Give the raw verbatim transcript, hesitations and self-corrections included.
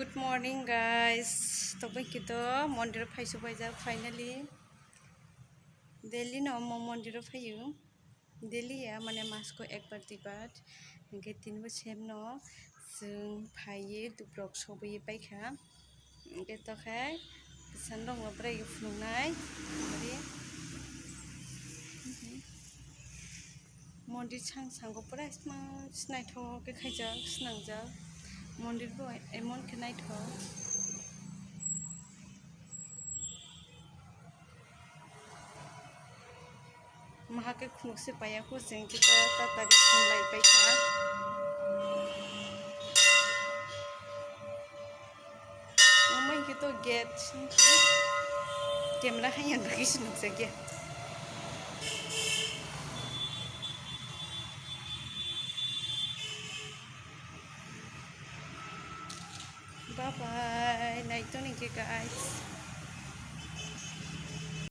Good morning, guys. Tokbai kito mondir phaisu baijak finally. Daily no mo mondir phayu. Daily ya mane masko ekbar duibar. Hingke tinbo sem no chwng phaiye dubrok soboye paikha. Hingke tokhai bwsang rok no bwraiyo phunuknai. Mondir sang sango pura sma-, snaithok khe khaijak, swnamjak. Mondir bo emon khe naithok. Maha khe khunuk se paiya kho, chwng khe ta tatari khum lai paikha. Omo hwnkhe to gate, camera haino bagwi se nukjakya. Bye bye, naitoni khe guys.